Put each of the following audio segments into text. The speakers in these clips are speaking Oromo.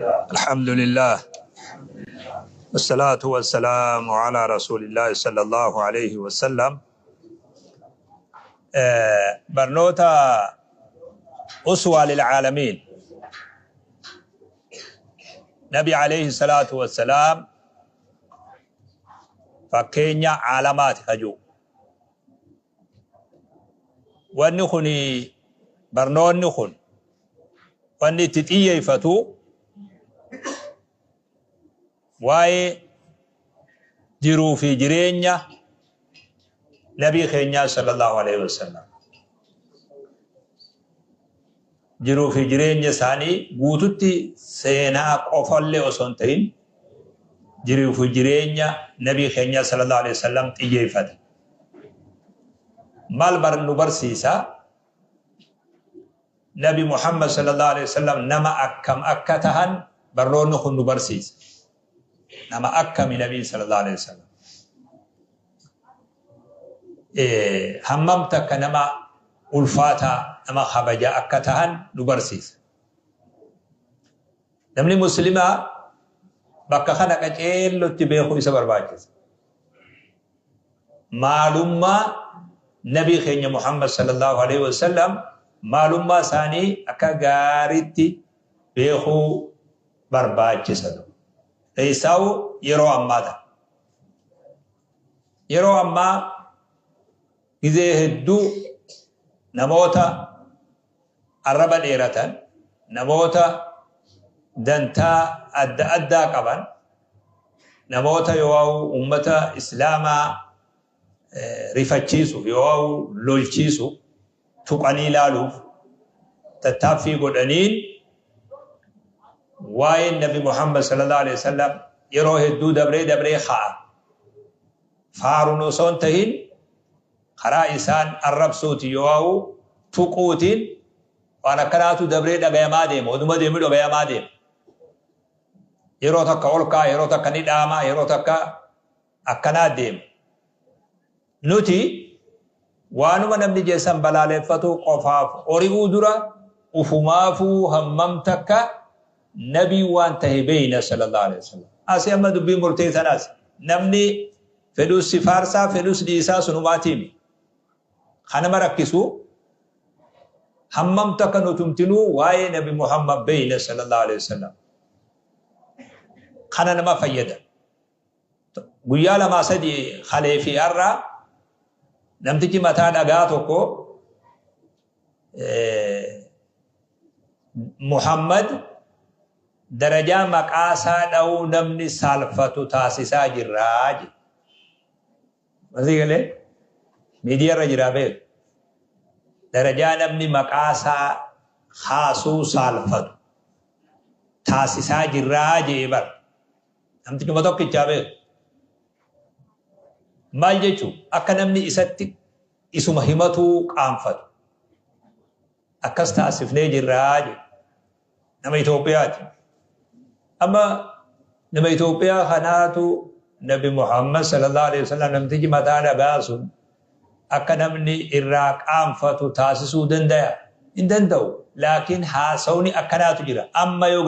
الحمد لله والصلاة والسلام على رسول الله صلى الله عليه وسلم. Barnoota أسوة للعالمين، Nabi عليه الصلاة والسلام fakkeenya caalamaati kajuu. Wanni kun, barnoonni kun, wanni itti xiyyeeffatu waa'ee jiruu fi jireenya nabii keenyaa صلى الله عليه وسلم. Jiruu fi jireenya isaanii guututti, seenaa qofallee osoo hin ta'in, jiruu fi jireenya nabii keenyaa صلى الله عليه وسلم xiyyeeffata. Maal nu barsiisa? Nabi Muhammad صلى الله عليه وسلم nama akkam akka tahan barnoonni kun nu barsiisa. Nama akkami nabii صلى الله عليه وسلم? Hammam takka nama ulfaataa, nama kabaja akka tahan nu barsiisa. Namni muslimaa bakka kana qaceellotti beekuu isa barbaachisa. Maalummaa nabii keenya Muhammad صلى الله عليه وسلم, maalummaa isaanii akka gaariitti beekuu barbaachisa. Keessaawu yeroo ammaa ta'a. Yeroo ammaa gizee hedduu namoota arraba dheeratan, namoota dantaa adda addaa qaban, namoota yoo ummata islaamaa rifachiisuuf yoo lolchiisuuf tuqanii ilaaluuf tattaaffii godhaniin, waa'een Nabi Muhammad صلى الله عليه وسلم yeroo hedduu dabree dabree ka'a. Faaruun osoo hin tahin, karaa isaan arrabsuuti yoo tuquutiin waan akkanaatu dabree dhagayamaa deema. Oduma deemu dhagayamaa deema. Yeroo takka ol ka'a, yeroo takka ni dhaama, yeroo takka akkanaa deema. Nuti waanuma namni jeessan balaaleffatu qofaaf hori'uu dura, ufumaafuu hammam takka nabii waan tahe beeyna صلى الله عليه وسلم. Asii amma dubbiin murtee sanaas namni fedhus si faarsaa, fedhus dhiisaa, sunumaatiimi. Kanama rakkisu, hammam takka nutumtinuu waa'ee Nabi Muhammad beeyna صلى الله عليه وسلم. Kana nama fayyada. Guyyaa lamaa sadi kalee fi har'a namtichi mataa dhagaa tokko Muhammad darajaa maqaasaa dha'uu namni saalfatu taasisaa jirraa jedhe. Masii galee miidiyaa irra jiraa beeku. Darajaa namni maqaasaa kaasuu saalfatu taasisaa jirraa jee bara. Namtichuma tokkichaa beeku. Maal jechuun? Akka namni isatti isuma himatuu qaanfatu. Akkas taasifnee jirraa jedhe. Nama Itoophiyaati. Amma nama Itoophiyaa kanaatu Nabi Muhammad صلى الله عليه وسلم, namtichi mataa dhagaa sun, akka namni irraa qaanfatu taasisuu danda'a? Hin danda'u. Laakiin haasawni akkanaatu jira. Amma yoo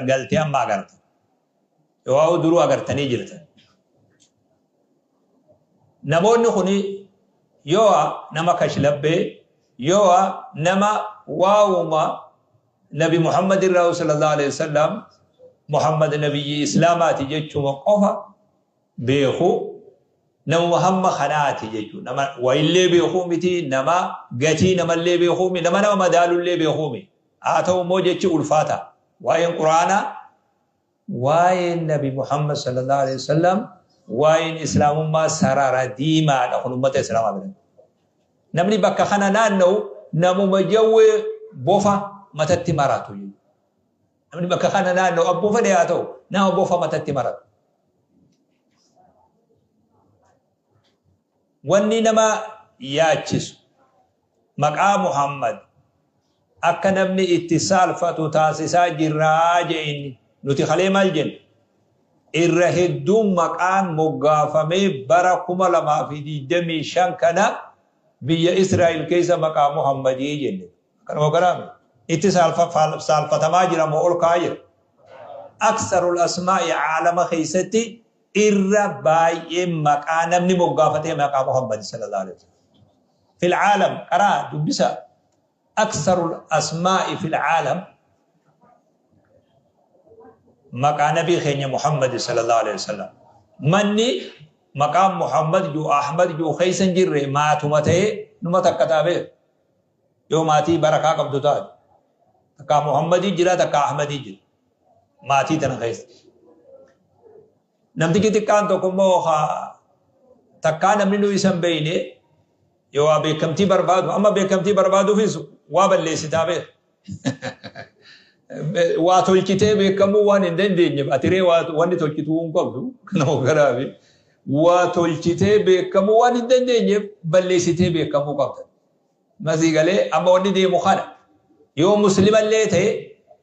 galtee amma agarta. Yoo duruu agartanii jirtan. Namoonni kuni yoo nama kashlabbee, yoo nama waa'uma Nabi Muhammad irraa صلى الله عليه وسلم, Muhammad nabiyyi islaamaati jechuma qofa beeku, nama hamma kanaati jechuudha. Nama wayillee beekuu miti, nama gatii namallee beekuu miti, nama nama madaalullee beekuu miti. Haa ta'u immoo jechi ulfaata. Waa'een Quraanaa, waa'een Nabi Muhammad صلى الله عليه وسلم, waa'een islaamummaa sarara diimaadha kun uummata islaamaa biratti. Namni bakka kana naanna'u namuma jawwee bofa matatti maratu. Namni bakka kana naanna'u abbuu fedhe haa ta'u, nama bofa matatti maratu. Wanni nama yaachisu, maqaa Muhammad akka namni itti saalfatu taasisaa jirraa jee inni. Nuti kalee maal jenna? Irra hedduun maqaan moggaafamee bara 2025 kana biyya Israa'el keessa maqaa Muhammadii jenne. Akkanuma garaame. Itti saalfatamaa jira moo ol ka'aa jira? Aksarul asmaa'i caalama keeysatti irra baay'ee maqaa namni moggaafatee maqaa Muhammad sallallahu alaihi wasallam. Fil caalam qaraa dubbisa. Aksarul asmaa'i fil caalam maqaa nabii keenya Muhammad sallallahu alaihi wasallam. Manni maqaan Muhammad juu Ahmad juu keeysa hin jirre maatuma ta'ee numa takka taabee yoo maatii barakaa qabdu taate. Takkaa Muhammadii jira, takkaa Ahmadii jira. Maatii tana keessa. Namtichi xiqqaan tokko immoo takkaa namni nu isa hin beeyne yoo waa beekamtii barbaadu, amma beekamtii barbaaduufis waa balleessitaa beeka. Waa tolchitee beekamuu waan hin dandeenyeef atiree wanni tolchituu hin qabdu nama garaafi. Waa tolchitee beekamuu waan hin dandeenyeef balleessitee beekamuu qabda. Masii galee amma wanni deemu kana. Yoo muslimallee ta'e,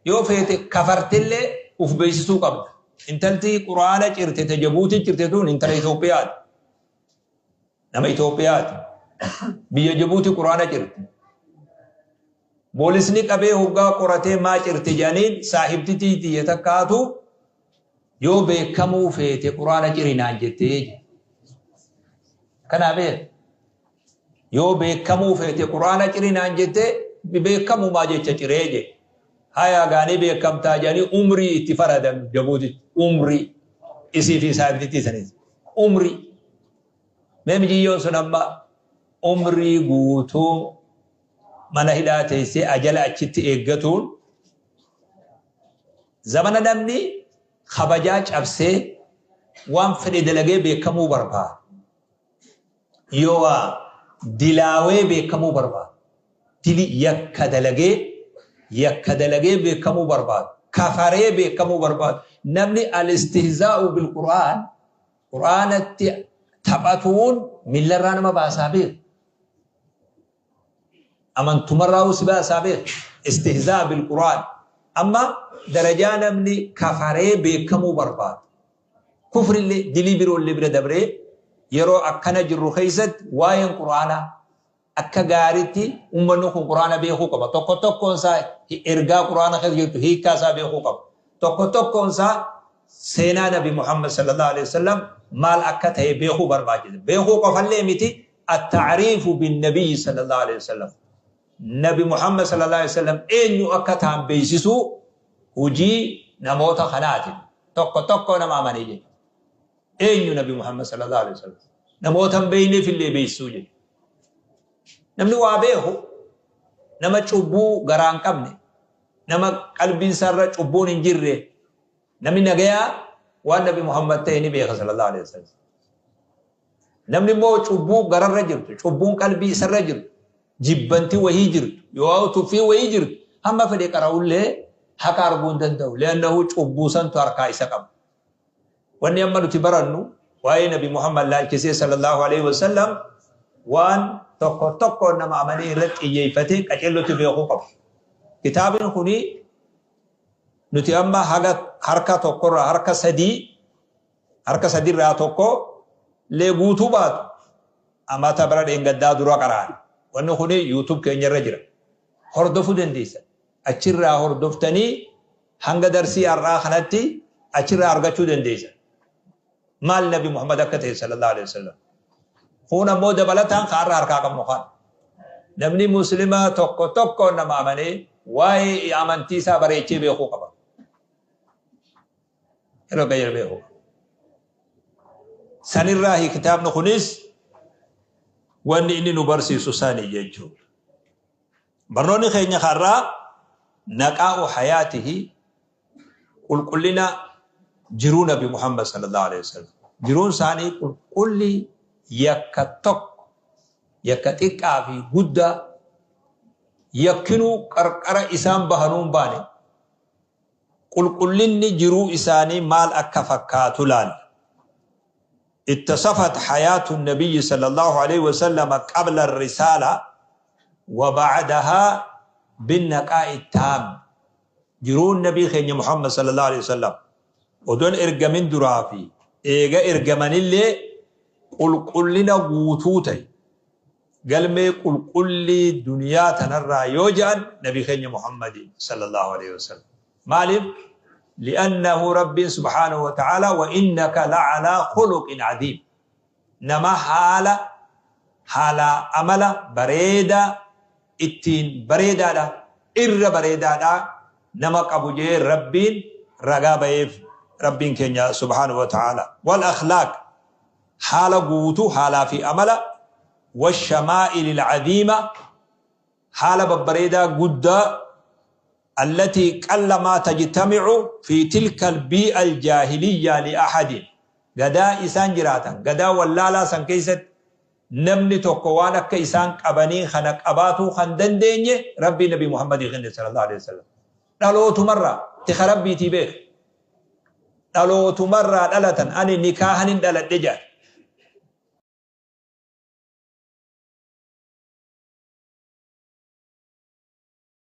yoo feete kafartillee uf beeksisuu qabda. Intalti Quraana cirte ta Jabuutii cirte tun intala Itoophiyaati. Nama Itoophiyaati. Biyya Jabuutii Quraana cirte. Boolisni qabee hoggaa qoratee maa cirte jedhaniin saahibtitii tiyya takkaatu yoo beekamuu feete Quraana cirinaan jettee. Kanaaf yoo beekamuu feete Quraana cirinaan jettee beekamumaa jecha ciree jedhe. Haya gaanii beekamtaa jedhanii umrii itti faradan Jabuutitti. Umrii isii fi saahibtittii sanis. Umrii. Mee mijiyyoon sun amma umrii guutuu mana hidhaa teessee ajala achitti eeggatuun zamana namni kabajaa cabsee waan fedhe dalagee beekamuu barbaada. Yoo waa dilaawee beekamuu barbaada. Dili yakka dalagee beekamuu barbaada. Kafaree beekamuu barbaada. Namni al-istihzaa'u bil Qur'aan, Qur'aanatti taphatuun millarraa nama baasaa beeku. Amantumarraa si baasaa beeku. Istihzaa bil Qur'aan. Amma darajaa namni kafaree beekamuu barbaada. Kufrillee dilii biroollee bira dabree yeroo akkana jirru keessatti waa'een Qur'aanaa akka gaariitti uummanni kun Qur'aana beekuu qaba. Tokko tokkoon isaa ergaa Qur'aana keessa jirtu hiikkaa isaa beekuu qaba. Tokko tokkoon isaa seenaa Nabi Muhammad sallallahu alaihi wasallam maal akka ta'e beekuu barbaachisa. Beekuu qofallee miti, at-ta'riifu bin nabiyyi sallallahu alaihi wasallam. Nabi Muhammad sallallahu alaihi wasallam eenyu akka ta'an beeksisuu hojii namoota kanaati. Tokko tokko nama amanii jechuudha. Eenyu Nabi Muhammad sallallahu alaihi wasallam? Namoota hin beekneef illee beeksisuu jechuudha. Namni waa beeku nama cubbuu garaa hin qabne, nama qalbiin isaarra cubbuun hin jirre, namni nagayaa waan Nabi Muhammad ta'e ni beeka sallallahu alaihi wasallam. Namni immoo cubbuu gararra jirtu, cubbuun qalbii isarra jirtu, jibbanti wahii jirtu, yoo tuffii wahii jirtu, hamma fedhe qara'ullee haqa arguu hin danda'u. Li'annahu cubbuu santu harkaa isa qaba. Wanni amma nuti barannu waa'ee Nabi Muhammad laalchisee sallallahu alaihi wasallam waan tokko tokko nama amanii irratti xiyyeeffatee qaceellotti beekuu qaba. Kitaabni kuni nuti amma haga harka tokkorraa harka sadii, harka sadiirraa tokko lee guutuu baatu amata bara dheengaddaa dura qara'an. Wanni kuni YouTube keenyarra jira. Hordofuu dandeessan. Achirraa hordoftanii hanga darsii har'aa kanatti achirraa argachuu dandeessan. Maal Nabi Muhammad akka ta'e sallallahu alaihi wasallam. Kun ammoo dabalataan kaarra harkaa qabnu kan. Namni muslimaa tokko tokko nama amanee waa'ee amantii isaa bareechee beekuu qaba. Yeroo qayyar beekuu. Sanirraa kitaabni kunis wanni inni nu barsiisu sani jechuudha. Barnoonni keenya har'aa naqaa'u hayaatihi, qulqullina jiruu Nabi Muhammad sallallahu alaihi wasallam. Jiruun isaanii qulqulli, yakka tokko, yakka xiqqaa fi guddaa yakkinuu qarqara isaan bahanuu hin baane, qulqullinni jiruu isaanii maal akka fakkaatu laalla. اتصفت حياة النبي صلى الله عليه وسلم قبل الرسالة وبعدها بالنقاء التام. Jiruun nabii keenya Muhammad sallallahu alaihi wasallam odoon ergamin duraa fi eega ergamanillee qulqullina guutuu ta'e, galmee qulqullii duniyaa tanarraa yoo jedhan nabii keenya Muhammad sallallahu alaihi wasallam. Maaliif? Li'annahu Rabbiin subhaanahu wa ta'aalaa wa innaka la'alaa khuluqin aziim. Nama haala haalaa amala bareedaa ittiin bareedaadha irra bareedaadha nama qabu jee Rabbiin ragaa bayeef Rabbiin keenya subhaanahu wa ta'aalaa. Wal akhlaaq haala guutuu haalaa fi amala washamaa'ilil aziima haala babbareedaa guddaa allatii qalla maa tajtamicu fi tilka albii'a aljaahiliyya li'ahadin gadaa isaan jiraatan gadaa wallaalaa san keessatti namni tokko waan akka isaan qabanii kana qabaatuu kan dandeenye Rabbii Nabi Muhammadii kenne sallallahu alaihi wasallam dhalootumarraa tika Rabbiitii beeka dhalootumarraa dhalatan ani nikaahanin dhaladhe jedhan.